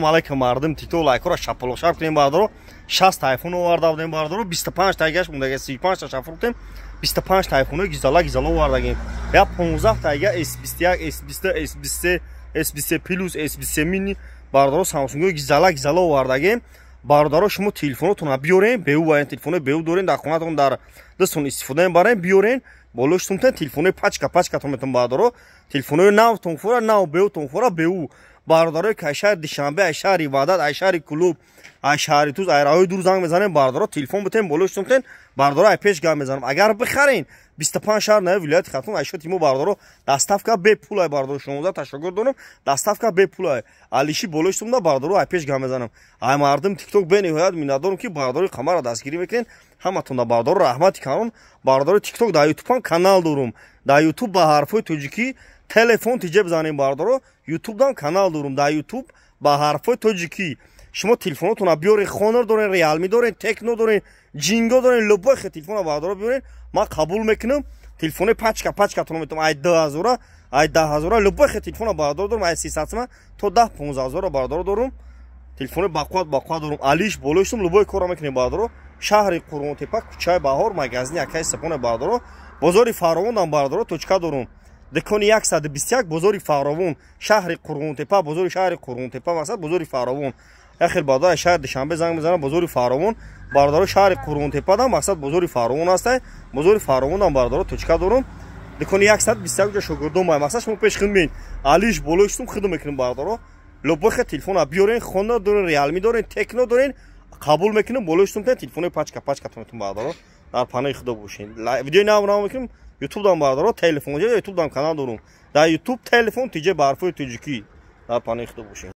Алайкум, мардум ТикТок, лайкора шапалоқшап кунем, бародаро. 60 айфон оварда будем, бародаро, 25 тайгаш мондага, 35 та фурӯхтем. 25 та айфонои гизала гизала овардагем. Я 15 тайга S21, S22, S23, S23 плюс, S23 мини, бародаро, Самсунгои гизала гизала овардагем. Бародаро, шумо телефонотонро биёрен, беу ваен телефонои беу дорен дар хонатон, дар дастон истифода мебарен, биёрен, болои шутумтен телефонои пачка пачкатон метон, бародаро, телефонои навтон фура нав, беутон фура беу. Бародарои ки ай шаҳри Душанбе, ай шаҳри Ваҳдат, ай шаҳри Кӯлоб, ай шаҳри Туз, ай раҳои дур занг мезанем, бародаро, телефон битем, болои шутумтен, бародаро, ай пеш гап мезанам. Агар бихарен, 25 шаҳр нави вилояти Хатлон ай шоти мо, бародаро, доставка бепул ай, бародаро, 16 та шогирд дорам, доставка бепул ай. Алиши болои шутумда, бародаро, ай пеш гап мезанам. Ай мардум ТикТок бениҳоят миннатдорам, ки бародарои қамарро дастгирӣ мекунен. Ҳаматонда, бародаро, раҳмати калон. Бародарои ТикТок, дар Ютубам канал дорум. Дар Ютуб ба ҳарфҳои тоҷикӣ «Телефон тиҷе» бизанем, бародаро, Ютубдам канал дорум. Дар Ютуб ба ҳарфҳои тоҷикӣ шумо телефонотонро биёрен, Хонор дорен, Реалми дорен, Техно дорен, Ҷинго дорен, любой хе телефонро, бародаро, биёрен, ман қабул мекунам. Телефони пачка пачкатонро метавонам, ай 2000-а, ай 10 000-а, любой хе телефонро, бародаро, дорум, ай 300 сима то 10-15 ҳазора, бародаро, дорум. Телефони бақувват бақувват дорум. Алиш болои любой корро мекунем, бародаро. Шаҳри Қурғонтепа, кӯчаи Баҳор, магазини акаи Сепоне, бародаро. Бозори Фаровондам, бародаро, точка дорум, дукони 121, бозори Фаровон, шаҳри Қурғонтепа, бозори шаҳри Қурғонтепа, мақсад бозори Фаровон. Яхел бародар шаҳри Душанбе занг мезанам, бозори Фаровон, бародаро, шаҳри Қурғонтепадам, мақсад бозори Фаровон ҳастай. Бозори Фаровондам, бародаро, точка дорум, дукони 121, ҷо шогирдон. Мақсад шумо пеш хидм бин, алиш болои шутум хидм мекунем, бародаро. Любой хе телефона биёрен, Хонор дорен, Реалми дорен, Техно дорен, қабул мекунем, болои шутум телефонои пачка пачкатон. Бародаро, дар панои Худо бошен. Видеои нав нав мекунем Ютубдам, бародаро, телефон Ютубдам канал дорум, дар Ютуб «Телефон тиҷе» ба ҳарфҳои тоҷикӣ. Дар панои Худо бошен.